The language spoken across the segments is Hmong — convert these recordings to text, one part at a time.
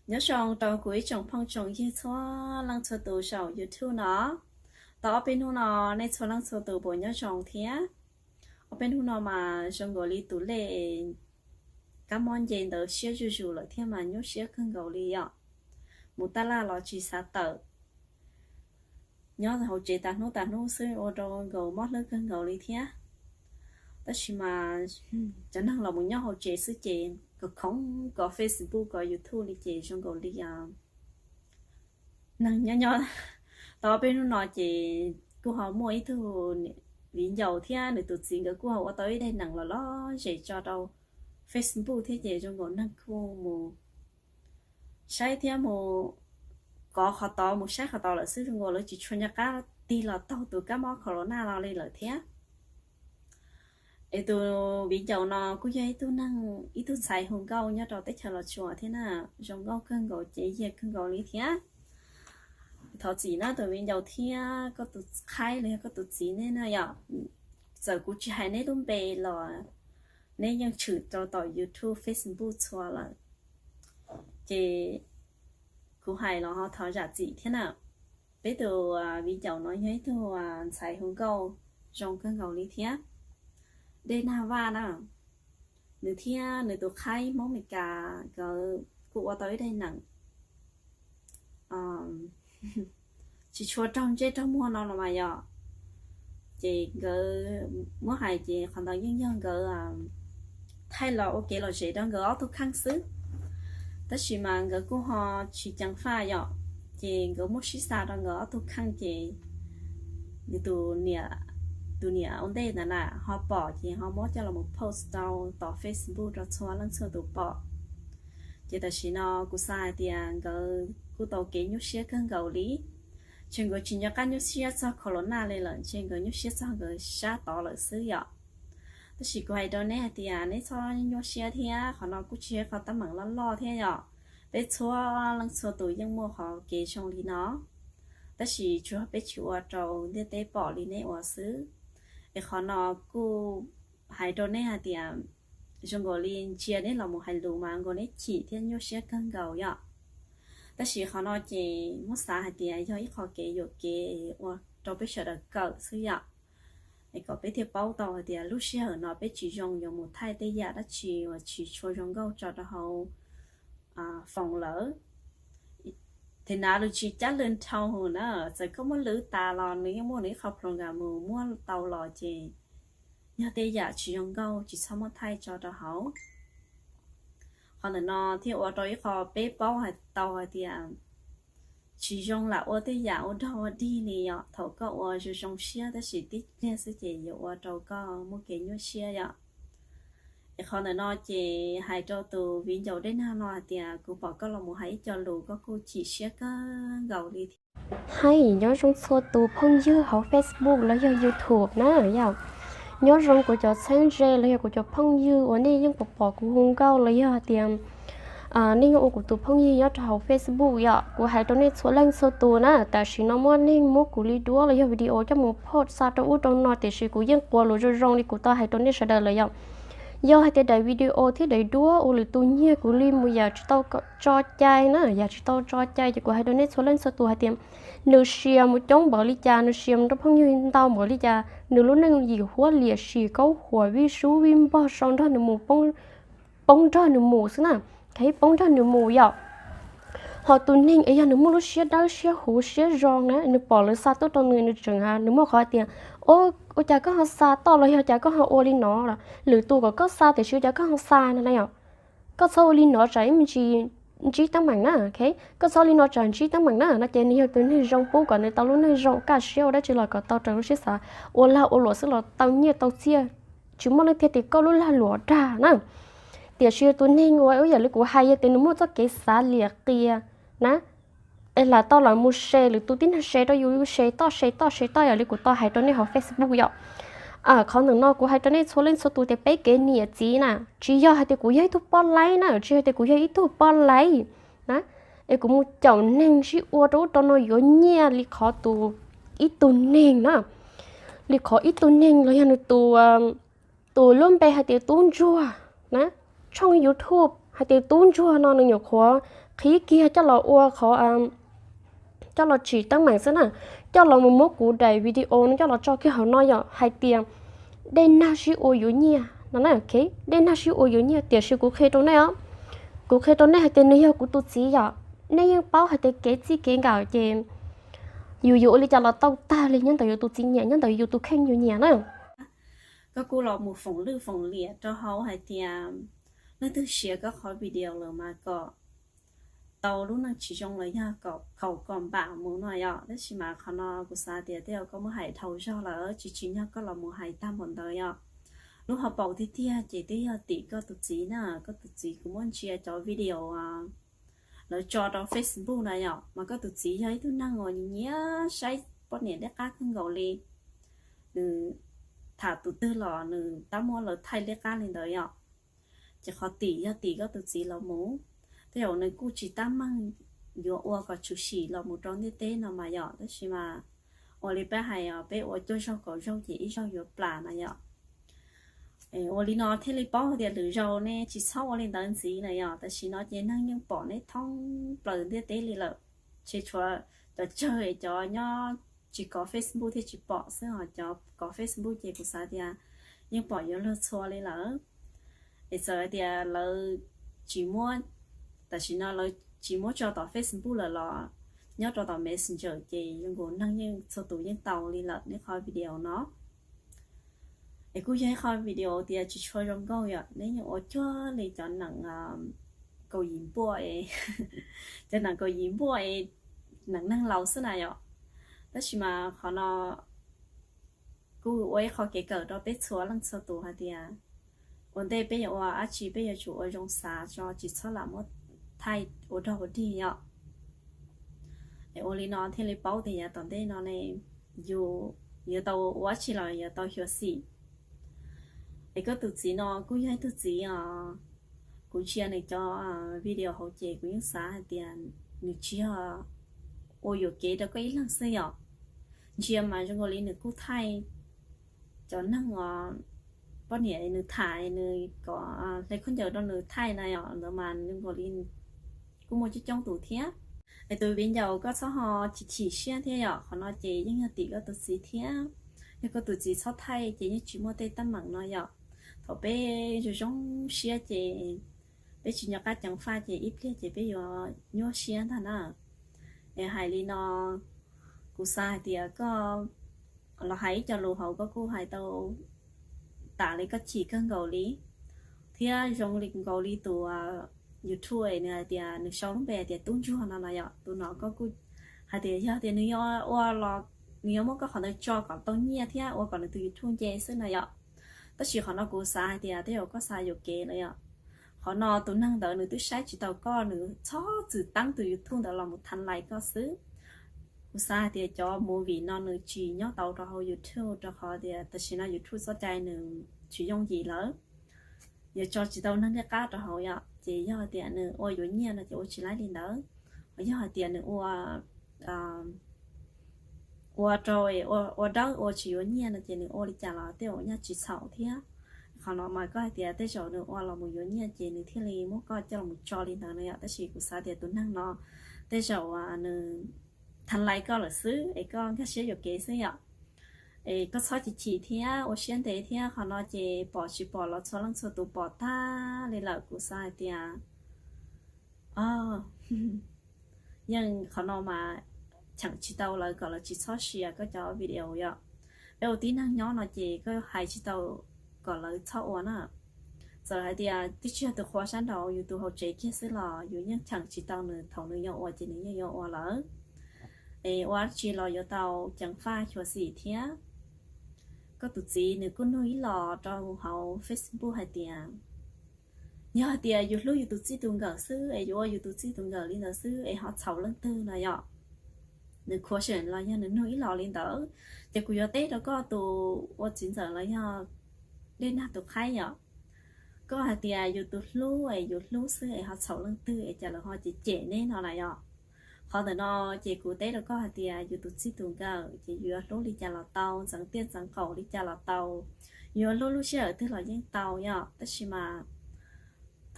Nyob zoo rau kuv ib tsoom phooj tsoom ywg txhua leej txhua tus saum YouTube no. Tau ob peb hnub no nej txhua leej txhua tus puas nyob zoo thiab? Ob peb hnub no mas zoo nkaus li tus lej kab mob nce ntawd siab zuj zus lawm thiab mas nyuaj siab kawg nkaus li yom. Mus taj laj los tsis xav tawm, nyob hauv tsev tas hnub tas hnub xwb ua rau nkaus mob hlwb kawg nkaus li thiab. Tab sis mas cov neeg los mus nyob hauv tsev xwb ces kom khoov kov Facebook kov YouTube li ces zoo nkaus li neeg nyob nyob tau ob peb hnub no ces kuj ho muaj ib tug viv ncaus thiab nws tus txiv nkawd kuj ho ua tau ib daim neem los lom zem tso rau Facebook thiab ces zoo nkaus neeg kuj mus saib thiab mus kov qhov tod mus saib qhov tod lawm xwb zoo nkaus lawv tsis tshua nco qab tig los taug tus kab mob corona no li lawm thiab. Es tus viv ncaus no kuj yog ib tug neeg ib tug ntxhais hu nkauj nyob rau teb chaws Los Tsuas thiab na, zoo nkauj kawg nkaus cev yiag kawg nkaus li thiab. Thov txim na tus viv ncaus thiab koj tus qhaib los yog koj tus txiv nej na yom. Txawm kuv tsis hais neb lub npe los neb yeej tshwm rau tom YouTube Facebook txhua lawm, ces kuv hais los ho thov zam txim thiab na. Peb tus viv ncaus no yog ib tug ntxhais hu nkauj zoo kawg nkaus li thiab, Dej Nag Vaj na. Nws thiab nws tus qhaib Hmoob Meskas nkawd kuj ua tau ib daim neem tsis tshua raug ntsej raug muag no los mas yom. Ces nkawd muab hais ces qhov ntawd yeej yog nkawd thaij los ua kev lom zem rau nkawd ob tug kheej xwb. Tab sis mas nkawd kuj ho tsis ceev faj yom, ces nkawd muab sib xa rau nkawd ob tug kheej ces nws tus niam, tus niam ua ntej ntawd na ho pom ces ho muab coj los post rau tom Facebook rau txhua leej txhua tus pom. Ces tam sim no kuv xav hais tias nkawd kuj tau kev nyuaj siab kawg nkaus li. Ces nkawd tsis nco qab nyuaj siab txog corona li lawm, ces nkawd nyuaj siab txog nkawd sab tod lawm xwb yom. Tab sis kuv hais rau neb hais tias neb txhob nyuaj siab thiab, qhov no kuj tsis yog qhov teeb meem loj loj thiab yom. Peb txhua leej txhua tus yeej muaj qhov kev zoo li no, tab sis tsuas peb tsis ua rau ntiaj teb pom li neb ua xwb. Es qhov no kuj hais rau neb hais tias zoo nkaus li ntsia neb los mus hais lus mas nkaus neb chim thiab nyuaj siab kawg nkaus yom. Tab sis qhov no ces muab xav hais tias yog ib qho kev yuam kev ua rau peb sawv daws kawm xwb yom. Es kom peb thiaj paub tau hais tias lub sij hawm no peb tsis zoo yuav mus thaij tej yam dab tsi uas tsis tshua zoo nkauj tso rau hauv foos lawm. Tes nav lws tsis cab lws nrhau na, txawm koj muab lwv tas los nws yeej muaj nws ib qho program mus muab tau los ces yog tej yam tsis zoo nkauj tsis txhob muab thaij tso rau hauv. Qhov ntawm no thiaj ua rau ib qho peb paub hais tau hais tias tsis zoo lam ua tej yam ua dog ua dig li yom. Thaum koj ua zoo zoo siab tab sis tib pliag xwb ces yuav ua rau koj muaj kev nyuaj siab yom. Es qhov ntawm no ces hais rau tus viv ncaus Dej Nag no hais tias kuv pom koj los mus hais ib co lus koj kuj chim siab kawg nkaus li thiab. Hais nyob zoo txhua tus phooj ywg hauv Facebook los yog YouTube na yom. Nyob zoo kuv cov txheeb ze los yog kuv cov phooj ywg uas nej yeej pom pom kuv hu nkauj los yog hais tias nej yeej ua kuv tus phooj ywg nyob rau hauv Facebook yom. Kuv hais rau nej txhua leej txhua tus na, tam sim no muaj neeg muab kuv li duab los yog video coj mus post xa rau ub rau no tiam sis kuv yeej quas lus zoo zoo li kuv tau hais rau nej sawv daws lawm yom. Yog hais tias daim video thiab daim duab ua lwm tus nyiag kuv li mus yam tsis tau tso cai na, yam tsis tau tso cai ces kuv hais rau nej txhua leej txhua tus hais tias nws sia mus coob npaum li cas, nws sia mus rau phooj ywg ntau npaum li cas, nws lub neej yim huab liam sim kaub huam vij sub vij npog sau nrog nws mus, poob nrog nws mus xwb na, poob nrog nws mus yom. Ho tus neeg es yog nws muaj lub siab dawb siab huv siab zoo na, nws pom lawv xa tuaj rau nws, nws tseem, nws muaj qhov hais tias, ua cas koj ho xa toj los yog cas koj ho ua li no los lwm tus kom koj xa tiam sis ua cas koj ho xa no na yom. Koj txhob ua li no tsam ib me ntsis ntsib teeb meem na, koj txhob ua li no tsam ntsib teeb meem na no ces nws yog tus neeg zoo pub kom nws tau lub neej zoo kaj siab ua dab tsi los kom tau raws lub siab xav, ua lag ua luam xwb los tau nyiaj tau txiaj, tsis muaj leej twg tias koj lub lag luam dag na. Tiam sis tus neeg uas ib yam li kuv hais yog tias nws muaj txoj kev xav liam qias na, es lam tau los mus share lwm tus tib neeg share rau yus, yus share toj share toj share toj yam li kuv tau hais rau nej hauv Facebook yom. Qhov ntawm no kuv hais rau nej txhua leej txhua tus tias peb kev niam txiv na, tsis yog hais tias kuv yog ib tug poj laib na, tsis yog tias kuv yog ib tug poj laib na, es kuv mus caum neeg sib ua rau ub rau no yuav nyiaj li qhov tus, ib tug neeg na, li qhov ib tug neeg los yog nws tus, tus lub npe hais tias Tub Ntsuag na, tshooj YouTube hais tias tub ntsuag no nws nyuam qhuav qhib kiag coj los ua qhov, coj los tsim teeb meem xwb na, coj los mus muab kuv daim video no coj los tso kiag hauv no yom, hais tias dej nag sib ua yuav nyiaj no na, dej nag sib ua yuav nyiaj. Tiam sis kuv qhia rau nej os, kuv qhia rau nej hais tias nws yog kuv tus txiv yom, nej yeej paub hais tias kev txij kev nkawm ces yus yuav ua li cas los tau tag li nyob ntawm yus tus txiv nyiam, nyob ntawm yus tus kheej yus nyiam na. Koj kuj los mus foom lwj foom liam rau hauv hais tias leej twg share koj qhov video lawm mas kom tau lub neej tsis zoo los yog kom khaum kom npam mus no yom. Tab sis mas qhov no kuv xav tias tej zaum koj muab hais dhau zog lawm, tsis tsim nyog koj los mus hais tag npaum ntawd yom. Lub hauv paus tiag tiag ces twb yog tim koj tus txiv na, koj tus txiv kuv muab ntsia cov video lawv tso rau Facebook na yom, mas koj tus txiv yog ib tug neeg uas nyiam saib poj niam liab qab kawg nkaus li. Nws tham tus twg los nws tab muab lawv thaij liab qab li ntawd yom. Ces qhov tim yog tim koj tus txiv los mus, tej zaum nws kuj tsis tab meeg yuav ua kom tshwm sim los mus rau ntiaj teb no mas yom, tab sis mas ua li peb hais os, peb ua cuaj zaug kaum zaug ces ib zaug yuav plam na yom. Ua li no thiaj li paub tias lwm zaus nej tsis txhob ua li ntawd ntxiv na yom. Tam sim no ces neeg yeej pom neb thoob plaws ntiaj teb li lawm, ces tshuav cov tsawg cov nyob tsis kov Facebook thiaj tsis pom xwb, ho cov kov Facebook ces kuv xav tias yeej pom yuav luag txhua li lawm. Es txawm hais tias lawv tsis muab, tam sim no lawv tsis muab tso tom Facebook lawm los nyob rau tom Messenger ces zoo nkaus neeg yeej txhua tus yeej tau li lawm neb qhov video no. Es kuj yog ib qho video tias tsis tshua zoo nkauj yom, neb yeej ua cuag li cov neem kaum yim npuaj, cov neem kaum yim npuaj es neem neeg laus xwb na yom. Tab sis mas qhov no kuj ua ib qho kev kawm rau peb txhua leej txhua tus hais tias ua ntej peb yuav ua dab tsi peb yuav tsum ua zoo xav tso, tsis txhob lam muab thaij ua dog ua dig yom. Es ua li no thiaj li paub tias yav tom ntej no ne yus yuav tau ua dab tsi los yuav tau xyuam xim. Es koj tus txiv no kuj yog ib tug txiv os, kuv ntsia nws cov video hauv ces kuv yeej xav hais tias nws tsis yog ua yuam kev rau koj ib leeg xwb yom. Ntsia mas zoo nkaus li nws kuj thaij cov neeg os, poj niam nws tham nws kom hle khaub ncaws rau nws thaij na yom, ntawd mas zoo nkaus li kuj muaj coob coob tus thiab. Es tus viv ncaus koj txhob ho chim chim siab thiab yom, qhov no ces yeej yog tim koj tus txiv thiab. Yog koj tus txiv txhob thaij ces yeej tsis muaj tej teeb meem no yom. Thaum peb zoo zoo siab ces peb tsis nco qab ceev faj ces ib pliag ces peb yuav nyuaj siab ntag na. Es hais li no, kuv xav hais tias koj los hais ib co lus hauv koj kuj hais tau tas li, koj chim kawg nkaus li, thiab zoo li nkaus li tus YouTube nws hais tias nws sau lub npe hais tias Tub Ntsuag no no yom, tus no koj kuj hais tias yog tias nws yuav ua los nws yuav muab koj qhov ntawd tso kom tau nyiaj thiab ua kom nws tus YouTube nce xwb no yom. Tab sis qhov no kuv xav hais tias tej zaum koj xav yuam kev lawm yom. Qhov no tus neeg ntawd nws twb saib tsis taus koj, nws txhob txwm teeb tus YouTube ntawd los mus thav lais koj xwb. Kuv xav hais tias cov movie no nws tsis nyob tau rau hauv YouTube rau qhov tias tam sim no YouTube txoj cai nws tsis yooj yim lawm, yuav tso tsis tau neeg liab qab rau hauv yom. Ces yog hais tias nws ua yuav nyiaj no ces ua tsis laib li ntawd, ho yog hais tias nws ua ua rau ua dawb ua tsis yuav nyiaj no ces nws ua li cas los tej zaum nyaj tsis txhaum thiab. Qhov no mas koj hais tias tej zaum nws ua los mus yuav nyiaj ces nws thiaj li muab koj coj los tso li ntawd no yom. Tab sis kuv xav tias tus neeg no tej zaum nws thav lais koj lawm xwb es koj nkag siab yuam kev xwb yom. Es koj txhob chim chim thiab ua siab ntev thiab, qhov no ces pom tsis pom los txhua leej txhua tus pom tag li lawm. Kuv xav hais tias yeej qhov no mas cheem tsis tau lawv kom lawv tsis txhob share koj cov video yom. Peb ua tib neeg nyob no ces koj hais tsis tau kom lawv txhob ua na. Txawm hais tias twb tsis yog tus qhua sab nraud, yus tus hauv tsev kiag xwb los yus yeej cheem tsis tau nws, thaum nws yuav ua ces nws yeej yuav ua lawm. Es ua dab tsi los yuav tau ceev faj xyuam xim thiab. Koj tus txiv nws kuj nug ib los rau hauv Facebook hais tias yog hais tias yus hlub yus tus txij tus nkawm xwb es yuav ua yus tus txij tus nkawm li ntawd xwb es ho txhaum leej twg no yom. Nws khuav seem los yog nws nug ib los li ntawd, ces kuv yuav teb rau koj tus ua txiv ntxawm los yog dej nag tus qhaib yom. Koj hais tias yus tus hlub es yus hlub xwb es ho txhaum leej twg es cas lawv ho cem cem neb no na yom. Qhov ntawm no ces kuv teb rau koj hais tias yus tus txij tus nkawm ces yus yuav hlub li cas los tau, ntxeev tiaj ntxeev qaum li cas los tau, yus yuav hlub lub sij hawm twg los yeej tau yom. Tab sis mas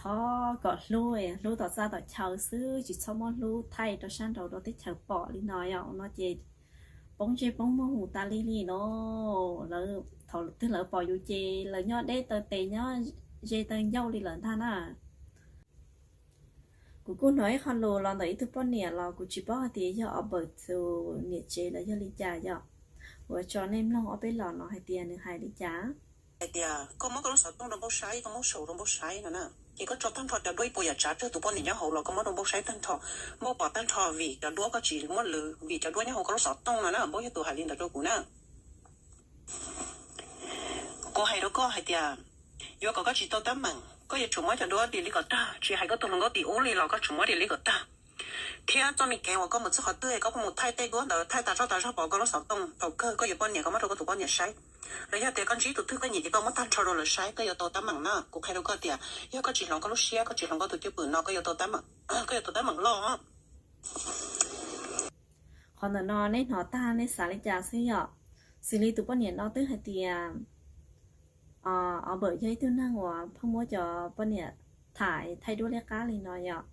Thov kom hlub, hlub tom txaj tom chaw xwb, tsis txhob muab hlub thaij rau sab nraud rau teb chaws pom li no yom. No ces poob ntsej poob muag mus tas li li no. Lawv thaum twg lawv pom yus ces lawv nyob deb taw tes nyob ze taw ncauj li lawm ntag na. Kuv kuj hnov ib qho lus los ntawm ib tug poj niam los kuv tsis paub hais tias yog Albert tus niam tsev los yog li cas yom. Kuv tso nej mloog ob peb los no hais tias nws hais li cas. Hais tias koj muab koj lub xov tooj rau npauj saib, koj muab saum rau npauj saib no na, ces koj tso tag nrho cov duab ib puas yam tsav tsawg tus poj niam nyob hauv los koj muab rau npauj saib tag nrho, npauj pom tag nrho vim cov duab koj tsis muab lwv, vim cov duab nyob hauv koj lub xov tooj no na. Npauj yog tus hais li ntawd rau kuv na. Kuv hais rau koj hais tias, yuav kom koj tsis tau teeb meem, koj yuav tsum muab cov duab delete kom tag, tsis hais koj tus hluas nkauj tim ub li los koj tsum muab delete kom tag. Thiab txoj me kev uas koj mus txog qhov twg koj mus thaij tej duab ntawd, thaij tas zog tas zog pov koj lub xov tooj, thaum kawg koj yuav poj niam koj muab rau koj tus poj niam saib, los yog tias koj ntsib tus twg koj nyiam ces koj muab tag nrho rau lawv saib, koj yuav tau teeb meem na. Kuv qhia rau koj tias, yog koj tsis hloov koj lub siab, koj tsis hloov koj tus cwj pwm no koj yuav tau teeb meem, koj yuav tau teeb meem loj. Qhov ntawm no neb hnov tag neb xav li cas xwb yom? Xws li tus poj niam no twb hais tias Albert yog ib tug neeg uas pheej muab cov poj niam tham thaij duab liab qab li no yom.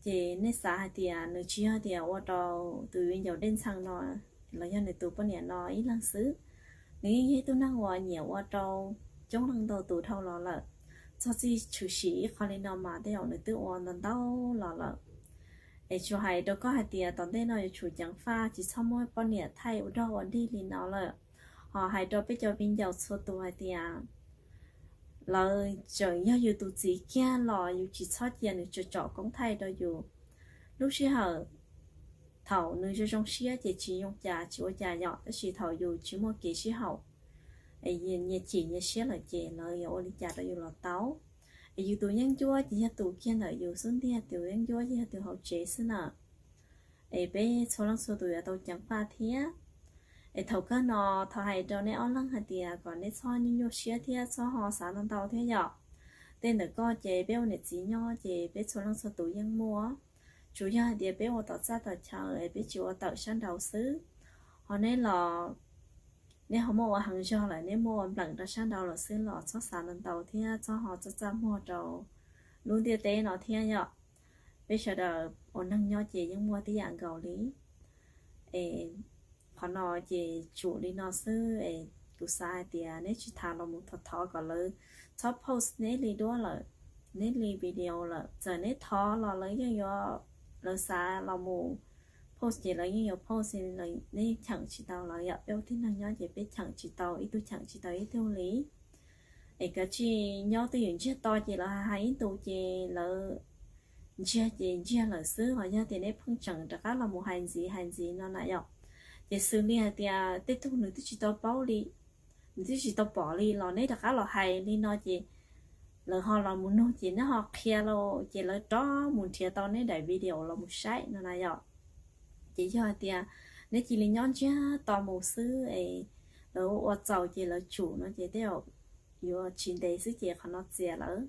Ces nej xav hais tias nws tsis yog tias ua rau tus viv ncaus dej ntxhee no los yog nws tus poj niam no ib leeg xwb, nws yeej yog ib tug neeg uas nyiam ua rau coob leej ntau tus dhau los lawm. Txog txij tshwm sim ib qho li no mas tej zaum nws twb ua ntau ntau los lawm. Es tsuas hais rau koj hais tias tom ntej no yuav tsum ceev faj tsis txhob muab poj niam thaij ua dog ua dig li no lawm. Ho hais rau peb cov viv ncaus txhua tus hais tias lawv tseem yog yus tus txiv kiag los yus tsis txhob cia nws tsom koob thaij rau yus. Lub sij hawm thaum nws zoo zoo siab ces tsis zoo cas tsis ua cas yom, tab sis thaum yus tsis muaj kev sib haum, nyias cem nyias siab lawm ces lawv yuav ua li cas rau yus los tau. Es yus tus yeeb ncuab ces yog tus kiag ntawm yus xub ntiag, tus yeeb ncuab ces yog tus hauv tsev xwb na. Es peb txhua leej txhua tus yuav tau ceev faj thiab. Es thaum kawg no thov hais rau neb ob leeg hais tias kom neb txhob nyuaj nyuaj siab thiab txhob ho xav ntau ntau thiab yom. Tej ntawm koj ces peb ua niam txiv nyob ces peb txhua leej txhua tus yeej muaj. Tsuas yog hais tias peb ua tom txaj tom chaw es peb tsis ua tawm sab nraud xwb. Ho neb los, neb ho muaj ua heev zog lawm, neb muaj ua npleem rau sab nraud lawm xwb los txhob xav ntau ntau thiab txhob ho txaj txaj muag rau lub ntiaj teb no thiab yom. Peb sawv daws ua neeg nyob ces yeej muaj tib yam nkaus li. Es qhov no ces tsum li no xwb es kuv xav hais tias neb tsis tas los mus thov thov kom lawv txhob post neb li duab lawm, neb li video lawm. Txawm neb thov los lawv yeej yuav, lawv xav los mus post ces lawv yeej yuav post, neb cheem tsis tau lawv yom. Peb ua tib neeg nyob ces peb cheem tsis tau ib tug, cheem tsis tau ib tug li. Es kav tsij nyob twj ywm, ntsiag to ces lawv hais ib ntus ces lawv ntsiag ces ntsiag lawm xwb. Ho yog tias neb pheej tseem rov qab los mus hais ntxiv hais ntxiv no na yom, ces xws li hais tias tej tug nws twb tsis tau paub li, nws twb tsis tau pom li los neb rov qab los hais li no ces lawv ho los mus nug ces neb ho qhia lawm ces lawv rov mus nrhiav tau neb daim video los mus saib no na yom. Ces yog hais tias neb cia li nyob ntsiag to mus xwb es lawv ua txaus ces lawv tsum no ces tej zaum yuav tsis ntev xwb ces qhov no txias lawm.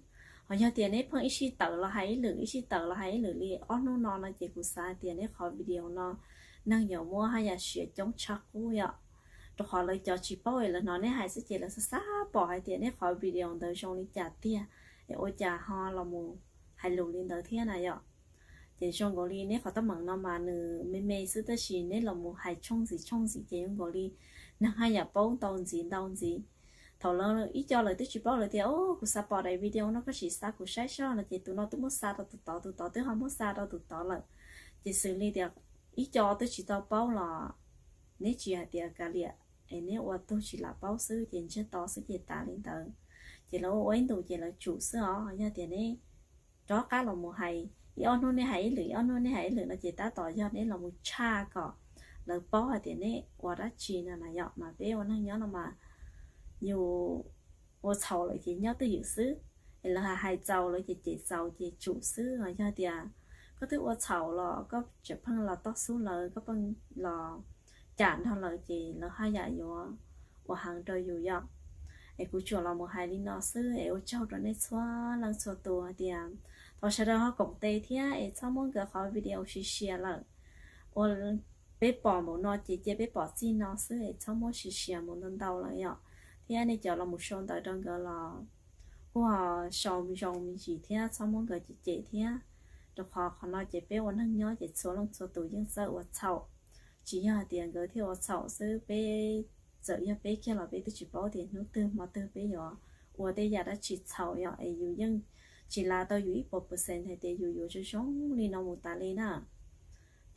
Ho yog tias neb pheej ib sij tawm los hais ib lwm, ib sij tawm los hais ib lwm li ob hnub no no ces kuv xav hais tias neb qhov video no neeg yuav muab haj yam siav coob tshaj qub yom. Rau qhov lawv cov tsis paub es lawv hnov neb hais xwb ces lawv xav xav pom hais tias neb qhov video ntawd zoo li cas tiag es ua cas ho los mus hais lus li ntawd thiab na yom. Ces zoo nkaus li neb qhov teeb meem no mas nws me me xwb tab sis neb los mus hais tshooj ntxiv tshooj ntxiv ces zoo nkaus li neeg haj yam paub ntau ntxiv ntau ntxiv. Thaum lawv ib co lawv twb tsis paub lawv tias, o, kuv xav pom daim video no, koj sim xa kuv saib soj no ces tus no twb muab xa rau tus tod, tus tod twb ho muab xa rau tus tod lawm. Ces xws li tias ib co twb tsis tau paub los neb tsis hais tias kav liam es neb ua tug tsis lam paub xwb ces ntsiag to xwb ces tas li ntawd. Ces lawv ua ua ib ntus ces lawv tsum xwb os. Yog tias neb rov qab los mus hais ib ob hnub neb hais ib lwm, ib ob hnub neb hais ib lwm no ces tab tom yog neb los mus tshaj kom lawv paub hais tias neb ua dab tsi no na yom. Mas peb ua neeg nyob no mas yus ua txhaum lawm ces nyob twj ywm xwb, es lawv hais txaus lawv ces cem txaus ces tsum xwb. Los yog tias koj twb ua txhaum los koj tseem pheej los toj xub lawv, koj pheej los cam nrog lawv ces lawv haj yam yuav ua heev rau yus yom. Es kuv tsuas los mus hais li no xwb es ua tsaug rau nej txhua leej txhua tus hais tias thov sawv daws ho koom tes thiab es txhob muab nkawd qhov video sia sia lawm. Ua peb pom npaum no ces cia peb pom txij no xwb es txhob muab sia sia mus ntau ntau lawm yom. Thiab nej cov los mus sau ntawv rau nkawd los kuj sau zoo me ntsis thiab txhob muab nkawd cem cem thiab, rau qhov qhov no ces peb ua neeg nyob ces txhua leej txhua tus yeej txawj ua txhaum. Tsis yog hais tias nkawd thiaj ua txhaum xwb, peb, txawm yog peb kiag los peb twb tsis paub tias hnub twg hmo twg peb yuav ua tej yam dab tsi txhaum yom. Es yus yeej tsis lav tau yus ib puas percent hais tias yus yuav zoo zoo li no mus tas li na.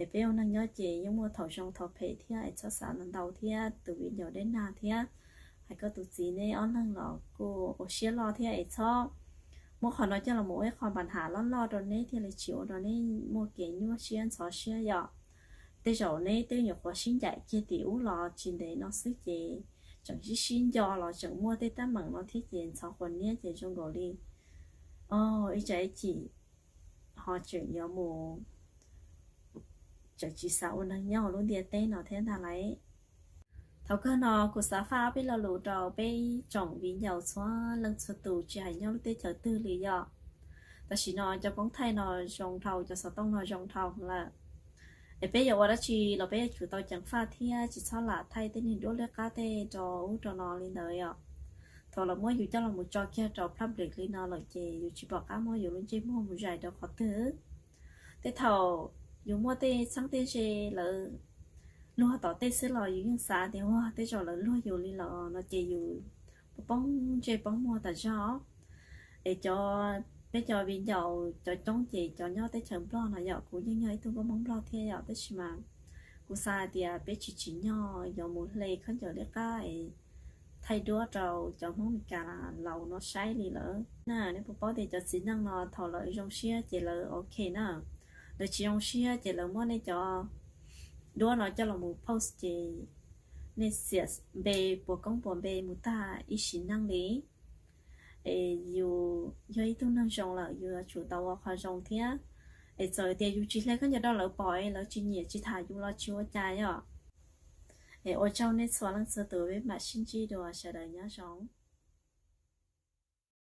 Es peb ua neeg nyob ces yeej muaj thaum zoo thaum phem thiab, es txhob xav ntau thiab tus viv ncaus deb nag thiab. Hais koj tus txiv neb ob leeg los kuj ua siab loj thiab, es txhob muab qhov no coj los ua ib qho npa nham loj loj rau neb thiaj li tsis ua rau neb muaj kev nyuaj siab ntxhov siab yom. Tej zaum neb twb nyuam qhuav sib ncaim kiag tim ub los tsis ntev no xwb ces tseem sib sib nco los tseem muaj tej teeb meem no thiab ces ntxhov quas niab ces zoo nkaus li, o, ib tsam ib chim ho tseem yuav mus, tseem tsis xav ua neeg nyob hauv lub ntiaj teb no thiab ntag lauj. Thaum kawg no kuv xav faj ob peb lo lus rau peb tsoom viv ncaus txhua leej txhua tus tsis hais nyob lub teb chaws twg li yom. Tam sim no cov koob thaij no zoo dhau, cov xov tooj no zoo dhau lawm. Es peb yuav ua dab tsi los peb yuav tsum tau ceev faj thiab tsis txhob lam thaij tej niag duab liab qab tej rau ub rau no li ntawd yom. Thaum lawv muab yus coj los mus tso kiag rau public li no lawm ces yus tsis pom qab muab yus lub ntsej muag mus zais rau qhov twg. Tej thaum yus muaj tej txheeb tej ze lawv luag tom tej xwb los yus yeej xav tias ua tej zaum lawv luag yus li los no ces yus poob ntsej poob muag tas zog. Es cov, peb cov viv ncaus cov coob ces cov nyob teb chaws Nplog no yom, kuv yeej yog ib tug nkauj Hmoob Nplog thiab yom, tab sis mas kuv xav hais tias peb tsis tsim nyog yuav mus hle khaub ncaws liab qab es thaij duab rau cov Hmoob Meskas laus no saib li lawm na. Nej puas paub tias cov txiv neej no thaum lawv zoo siab ces lawv ok na, lawv tsis zoo siab ces lawv muab nej cov duab no coj los mus post ces nej xiam npe puas koob puas npe mus tag ib sim neej li. Es yus yog ib tug neeg zoo lawm yus yuav tsum tau ua qhov zoo thiab. Es txawm tias yus tsis hle khaub ncaws rau lawv pom es lawv tsis nyiam tsis tham yus los tsis ua cas yom. Es ua tsaug nej txhua leej txhua tus, peb mam sib ntsib dua, sawv daws nyob zoo.